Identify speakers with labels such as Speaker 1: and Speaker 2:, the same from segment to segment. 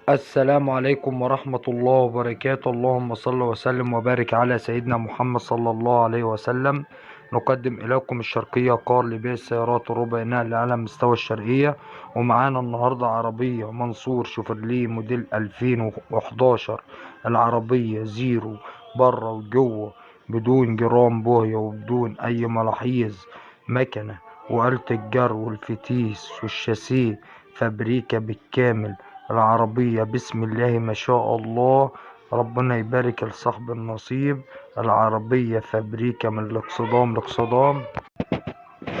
Speaker 1: السلام عليكم ورحمة الله وبركاته. اللهم صل وسلم وبارك على سيدنا محمد صلى الله عليه وسلم. نقدم إليكم الشرقية كار لبيع السيارات الربع نقل على مستوى الشرقية. ومعانا النهاردة عربية منصور شوفرليه موديل 2011، العربية زيرو بره وجوه، بدون جرام بوهية وبدون أي ملاحيظ، مكنة وآلة الجر والفتيس والشاسيه فابريكا بالكامل. العربية بسم الله ما شاء الله، ربنا يبارك لصاحب النصيب. العربية فابريكا من الاقصدام لاقصدام،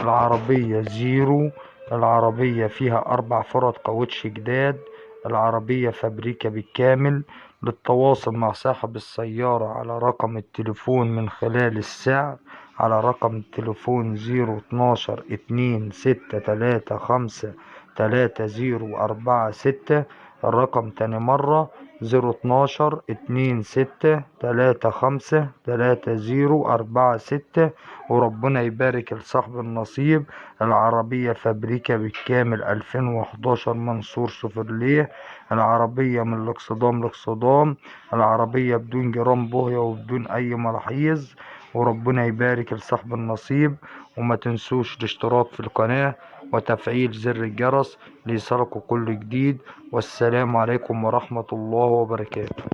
Speaker 1: العربية زيرو، العربية فيها 4 فرد كاوتش جداد، العربية فابريكا بالكامل. للتواصل مع صاحب السيارة على رقم التليفون من خلال السعر على رقم التليفون 012 2 6 3 5 3 0 4 6. الرقم تاني مرة 012 2 6 3 5 3 0 4 6. وربنا يبارك لصاحب النصيب. العربية فابريكا بالكامل 2011 منصور شوفرليه، العربية من الاقصدام لاقصدام، العربية بدون جرام بوهية وبدون أي ملاحيظ. وربنا يبارك لصاحب النصيب. وما تنسوش الاشتراك في القناة وتفعيل زر الجرس ليصلكوا كل جديد. والسلام عليكم ورحمة الله وبركاته.